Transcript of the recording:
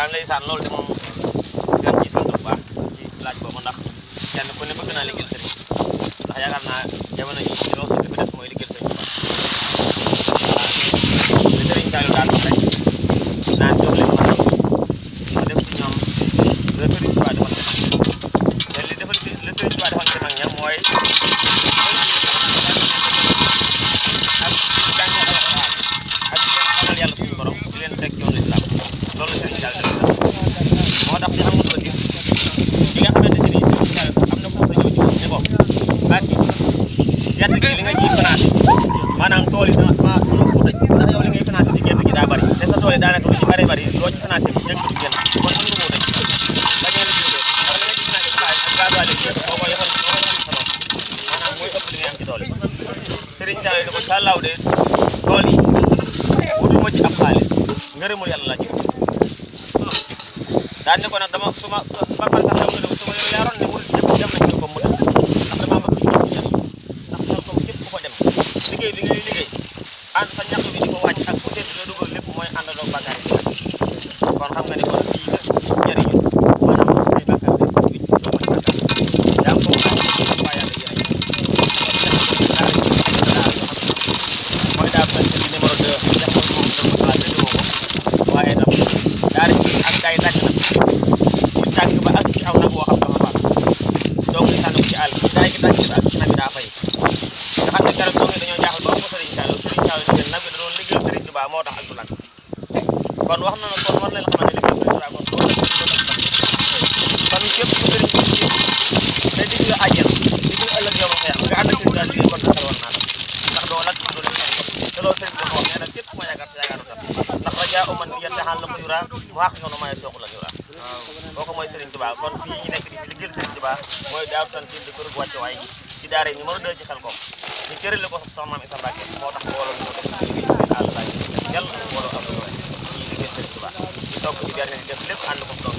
ndeysaan loolu de moom gan ci sant bu baax ci laaj boobu ndax kenn ku ne bëgg naa liggéeyal sëriñ ndax yaakaar naa jamono ji ci loolu dafa des mooy liggéeyal sëriñ waaw li sëriñ Saliou daan wax rek naan jox leen ma ndaw ma def ci ñoom le sëriñ Tuubaa defal ci mag te li defal ci le sëriñ Tuubaa defal ci mag ña mooy ak jàng alxuraan ak di leen xamal yàlla suñu borom di leen teg yoonu islam loolu la sëriñ Saliou moo tax ci xamul la li nga xamante ne nii am na foofu la ñëw ci moom ne ko bàcc gerte gi li nga ji financé maanaam tool yi dama ma mënoo ko tëj ndax yow li ngay financé ci gerte gi daa bëri te sa tool yi daanaka lu ci bëri bëri loo ci financé bi njëkk du génn kon mënu ko tëj bañee la jiw ndax li nga ji financé xaalis ak gasoil yi boo ko yoroon maanaam mooy ëpp li ngay am ci tool yi Serigne Saliou ne ko sàllaaw de tool yi wutuma ci ab xaalis ngërëmul yàlla laa ci daan ne ko nag dama suma papal sax dama ne suma yaroon ne wul ñëpp dem nañ ko mu dem ndax damaa bëgg ñu ci ndax xel ko képp ku ko dem liggéey bi ngay liggéey ànd sa ñax bi di ko wàcc ak fu dee nga dugal lépp mooy àndandoo bàkkaar yi kon xam nga ne kon fii la jëriñu maanaam ay bàkkaar bi doo mën bàkkaar yaa ko waa yàlla jëriñ mooy daa bëgg ci numéro 2 def ko moom dama xalaat séddoo ko waaye tam daal di ak day tàgg na ci tàgg ba ak ci aw nag boo xam dafa baax donc di sànni ci àll bi daay gi tàgg ba ak ci nag bi daa fay nga xam ne keroog dong dañoo jaaxal ba ko Serigne Saliou ni leen nag bi da doon liggéeyal Serigne Touba moo tax wax nga no may soxla ñu la koko moy Serigne Touba kon fi ñi nekk di liggéeyal Serigne Touba moy daaw tan ci di kër waccu way ci daara ni mëna dël ci xel ko ñu cërale ko soxna Mame Issa Mbacké moo tax wolo ñu def liggéey ci Allah la yalla wolo am do ci liggéeyal Serigne Touba donc ci dernier def lépp ànd ko doon